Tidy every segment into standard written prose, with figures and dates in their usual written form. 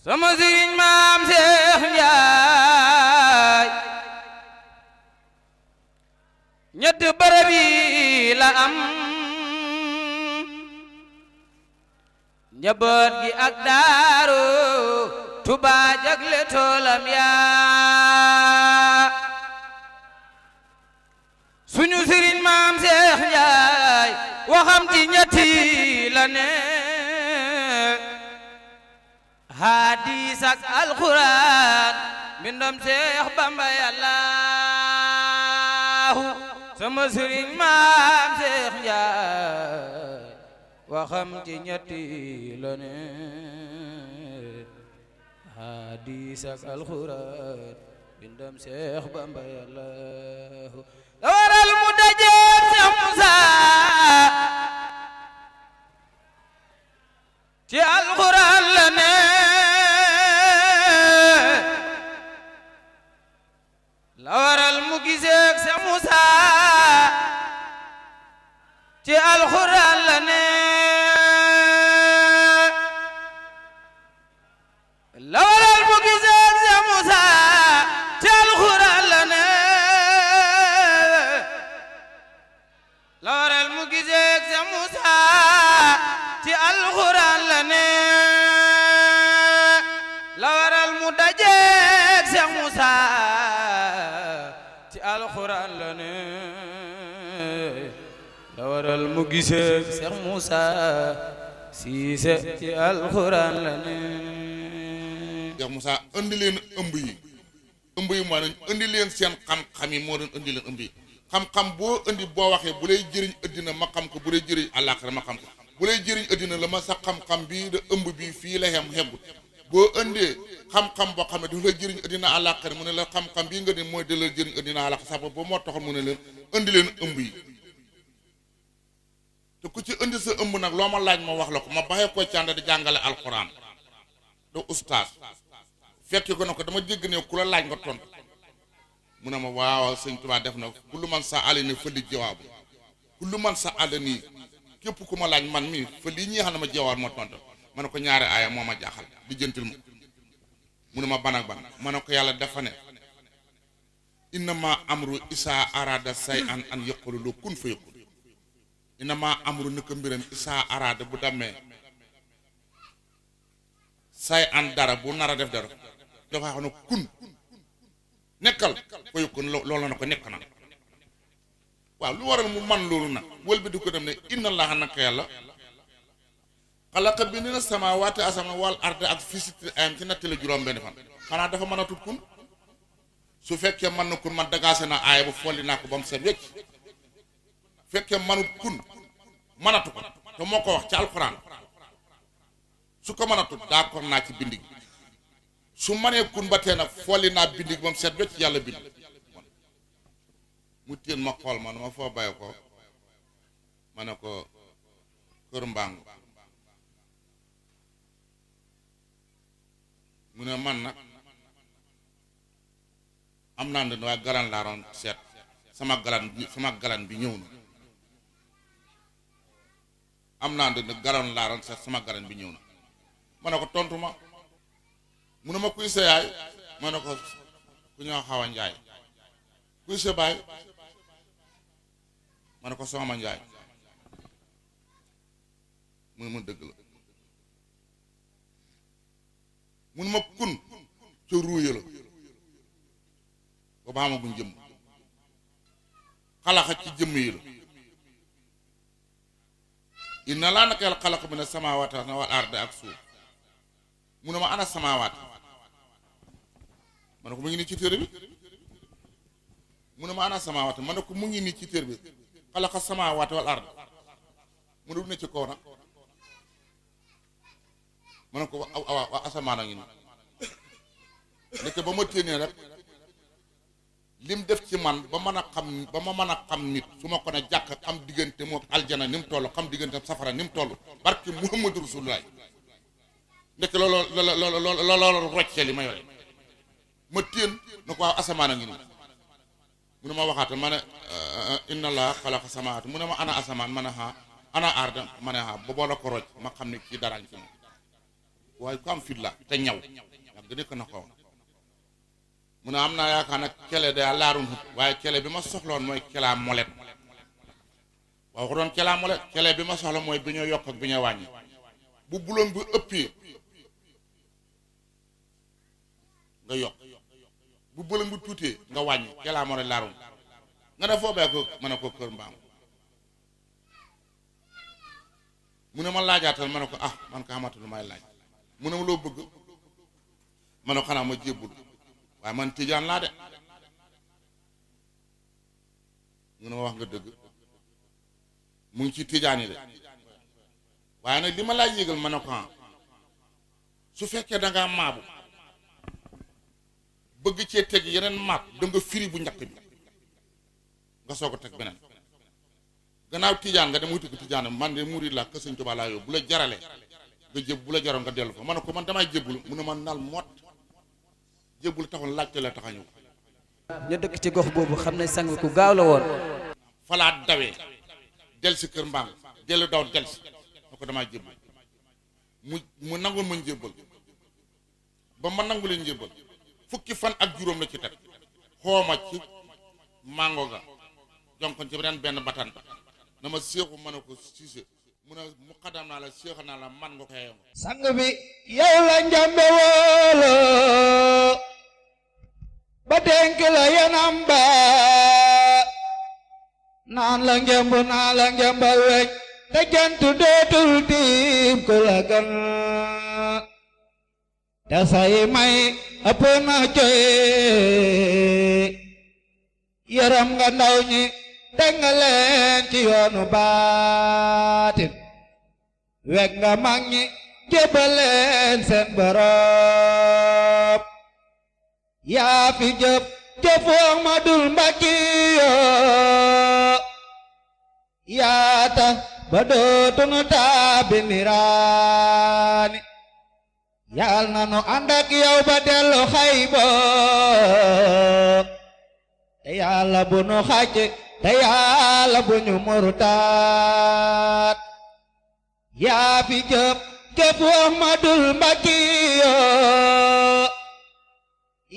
sama sëriñ maam Seex Njaay ñett barab yi la am njaboot gi ak daaru Tuubaa jagle toolam yaa suñu sëriñ maam Seex Njaay waxam ci ñetti la ne hadiis ak alxuraan mbindam Seex Bamba Yàllaahu sama sëriñ maam Seex Njaay waxam ci ñetti la ne hadiis ak alxuraan mbindam Seex Bamba Yàllaahu la waral mu dajeek Seex Musaa ci alxuraan la ne la waral mu giseek Seex Musaa ci alxuraan la ne la waral mu giseek Seex Musaa ci alxuraan la ne la waral mu giseek Seex Musaa ci alxuraan la ne la waral mu dajeek Seex Musaa ci alxuraan la ne la waral mu giseek Seex Musaa Siise ci alxuraan la ne Seex Musaa indi leen ëmb yi moo doon indi leen seen xam-xam yi moo doon indi leen ëmb yi xam-xam boo indi boo waxee bu lay jëriñ addina ma xam ko bu lay jëriñ àllaaxira ma xam ko bu lay jëriñ addina la ma sa xam-xam bii da ëmb bii fii la xeggut boo indee xam-xam boo xam ne dafa lay jëriñ addina àllaaxira mu ne la xam-xam bii nga ne mooy da la jëriñ addina àllaaxira sax boobu moo taxoon mu ne leen indi leen ëmb yi te ku ci indi sa ëmb nag loo ma laaj ma wax la ko ma baxee ko cànd di jàngale alxuraan da ustaas fekk ko na ko dama dégg ne ku la laaj nga tontu mu ne ma waaw sëñ Tuubaa def na kullu man sa àll ni fëli jawaabu kullu man sa àll nii képp ku ma laaj man mii fa lii ñi xam ne ma jawaar moo tontu ma ne ko ñaari aaya moo ma jaaxal di jëntil ma mu ne ma ban ak ban ma ne ko yàlla dafa ne innama amru isaa arada say an yaqulu lu kun fa yakun innama amru naka mbiram isaa arada bu dammee say an dara bu nar a def dara dafa xam ne kun nekkal fa yakun loolu na ko nekk na waaw lu waral mu man loolu nag wël bi di ko dem ne inna allaha naka yàlla xalaqa bi ni na samaawaati asama wal arde ak fisiti ayam ci nattale juróom benn fan xanaa dafa mën a tut kun su fekkee mën na kun man dagaase na aaya ba folli naa ko ba mu set wecc fekkee manut kun mënatu ko te moo ko wax ci alxuraan su ko mën a tut d'accord naa ci bind gi su mënee kun ba tee nag folli naa bind gi ba mu set wecc yàlla bind mu téen ma xool ma ma foo bàyyi ko ma ne ko kër mbangu mu ne man nag am naa ndënd waaye garan laa doon seet sama galan bi ñëw na am naa ndënd garan laa doon seet sama galan bi ñëw na ma ne ko tontu ma mu ne ma kuy sa yaay ma ne ko ku ñoo xaw a njaay kuy sa baay ma ne ko soxma njaay mu ne ma dëgg la mu ne ma kun ca ruuya la booba xamaguñ jëmm xalaxa ci jëmm yi la inna laa naka yàlla xalaqa mina samaawaati wal ardi ak suuf mu ne ma ana samaawaati ma ne ko mu ngi nii ci téere bi mu ne ma ana samaawaati ma ne ko mu ngi nii ci téere bi xalaqa samaawaati wal ard mu ne du ne ci kaw nag ma ne ko wa asamaan a ngi nii nekk ba ma téenee rek lim def ci man ba mën a xam ba ma mën a xam nit su ma ko ne jàkk xam diggante moom aljana ni mu toll xam diggante safara ni mu toll barki Muhammadu Rasulullah nekk loolu rocce li ma yore ma téen na ko waaw asamaan a ngi nii mu ne ma waxaata ma ne inna allah xalaqa samawaati mu ne ma ana asamaan ma ne ana arda ma ne boo la ko rocc ma xam ne kii daraañ ci moom waaye ku am fit la te ñaw yàgg nekk na ko mu ne am naa yaakaar nag kele da laarum waaye kele bi ma soxloon mooy kelaa molet waaw ko doon kelaa molet kele bi ma soxla mooy bi ñu yokk ak bi ñu wàññi bu buloon bu ëppee nga yokk bu buloon bu tuutee nga wàññi kelaa molet laarum nga ne foo bee ko ma ne ko kër mbaam mu ne ma laajaatal ma ne ko ah man ko xamante lu may laaj mu ne ma loo bëgg ma ne ko xanaa ma jébbul waaye man tijaan laa de mu ne ma wax nga dëgg mu ngi ci tijaan yi de waaye nag li ma laaj yégal ma ne ko su fekkee da ngaa maabu bëgg cee teg yeneen maat da nga firi bu njëkk bi nga soog a teg beneen gannaaw tijaan nga dem wuti ko tijaan man de murid la kër Sëñ Tuubaa laa yow bu la jaralee nga jéb bu la jaroon nga dellu fa ma ne ko man damay jébbulu mu ne ma nal mot jébbulu taxoon laajte la tax a ñëw ñu dëkk ci gox boobu xam ne sang ku gaaw la woon falaa dawee del si kër mbaam dellu daw del si ma ko damay jébbul mu nangoon ma njébbal ba ma nangu leen njébbal fukki fan ak juróom la ci teg xooma ci mango ga jonkon ci benn batan na ma séexu ma ne ko siise mu ne mu xadam naa la séexa naa la man nga ko xeeyoo sang bi yow la njambe woolo ba denk la yanam ba naan la ngemb naa la ngemba weñ te jant dootul tiim ku la gan te say may ëpp na coy yaram nga ndaw ñi teg nga leen ci yoonu baatin weg nga mag ñi jébbal leen seen borom yaa fi jëf jëfu Ahmadul Mbàkke yoo yaa tax ba dootunu taabi niraani yal na nu ànd ak yow ba dellu xaybo te yàlla bu nu xàcc te yàlla bu ñu murtaat yaa fi jëf jëfu Ahmadul Mbàkke yoo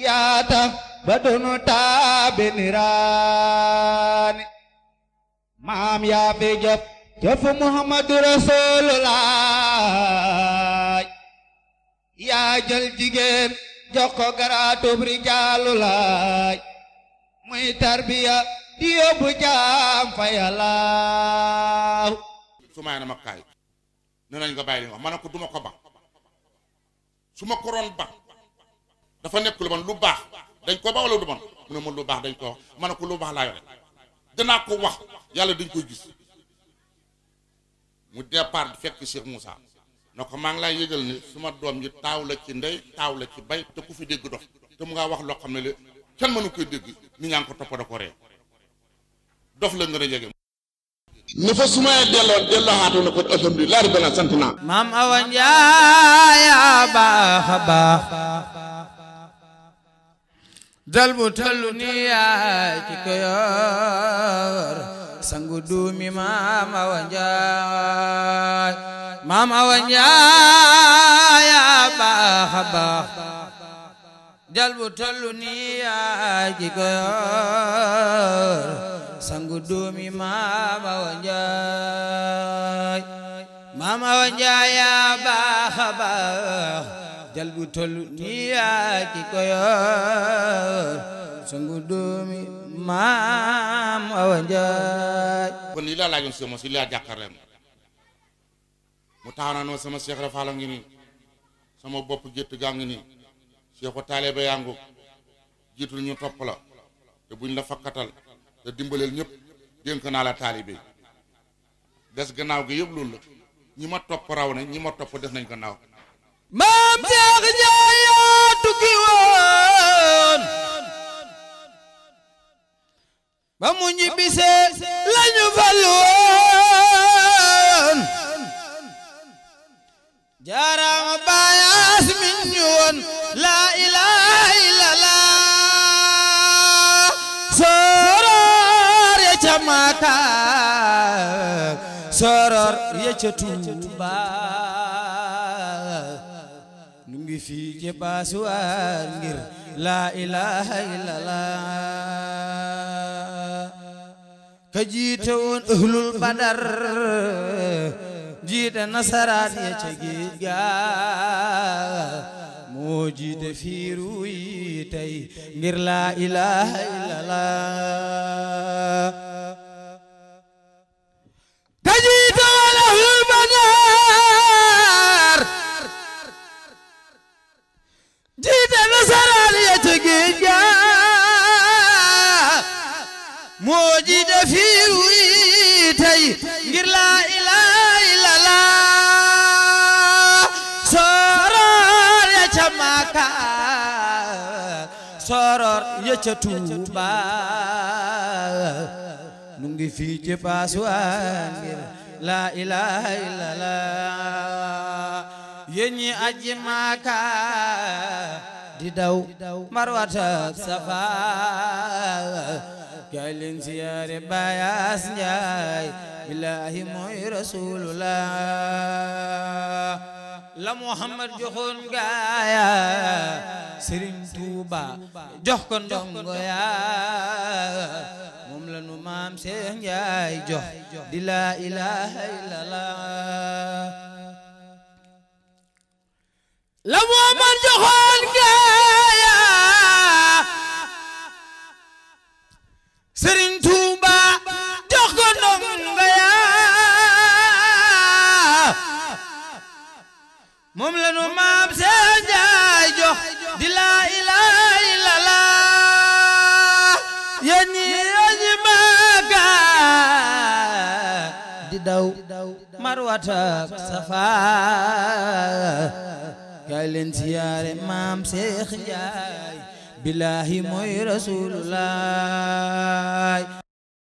yaa tax ba dunu taabi niraani maam yaa fi jëf jëfu Muhammadu Rasulullah yaa jël jigéen jox ko garaatub rijaalu laay muy tarbiya di yóbbu jaam fa yàlla su may na ma kaay ne nañ nga bàyyi li wax ma ne ko duma ko ba su ma ko roon ba dafa nekk lu man lu baax dañ ko ba wala du man mu ne ma lu baax dañ ko wax ma ne ko lu baax laa yore danaa ko wax yàlla dañ koy gis mu départ fekk Cheikh Moussa na ko maa ngi lay yëgal ni suma doom ji taaw la ci ndey taaw la ci bay te ku fi dégg dox te mu ngaa wax loo xam ne le kenn mënu koy dégg nit ñaa ngi ko topp da ko ree dof la ngën a jege ni fa su ma delloo xaatu na ko alhamdulilah rabbil alamin sant naa maam Awa Njaay yaa baax a baax dal bu tallu ni yaay ci ko yor sangu duumi maam Awa Njaay maam Awa Njaay yaa baax a baax dal bu tallu ni yaay ci ko yor sangu duumi maam Awa Njaay maam Awa Njaay yaa baax a baax jal bu tollu ni yaa ci ko yor sangu duumi maam Awa Njaay kon lii laa laajoon sama si laa jàkkaarloo mu taxaw naa sama Cheikh Rafaala ngi nii sama bopp gétt gaa ngi nii Cheikhu taalibe yaa ngu jiitul ñu topp la te buñ la fakkatal te dimbaleel ñëpp dénk naa la taalibe des gannaaw gi yëpp loolu la ñi ma topp raw na ñi ma topp def nañ gannaaw maam Seex Njaay yaa tukki woon ba mu ñibbisee lañu fallu woon jaaraama baayaas min ñu woon laa ilaaha illallaah soror ya ca Makka soror ya ca Tuuba fii ci Paasuwaar ngir laa ilaaha illallah ka jiite woon ahlul badar jiite nasaraan ya ca géej ga moo jiite fiiru yi tey ngir laa ilaaha illallah ka jiite woon ahlul badar jiite nasaraan ya ca géej ga moo jiite fiiru yi tey ngir laa ilaaha illallah soror ya ca Makka soror ya ca Tuuba nu ngi fii ci Paasuwaar ngir laa ilaaha illallah yéen ñi aji Makka di daw Marwata Safa kaay leen siyaare Bayaas Njaay billaahi mooy rasulullah la Muhammad joxoon gaaya Serigne Touba jox ko ndongo ya moom la nu maam Seex Njaay jox di laa ilaaha illallah la Muhammad joxoon gaaya Serigne Touba jox ko ndongo ya moom la nu maam Seex Njaay jox di laa ilaaha illallah yéen ñi aji Makka di daw Marwata Safa kaay leen siyaare maam Seex Njaay billaahi mooy rasulullah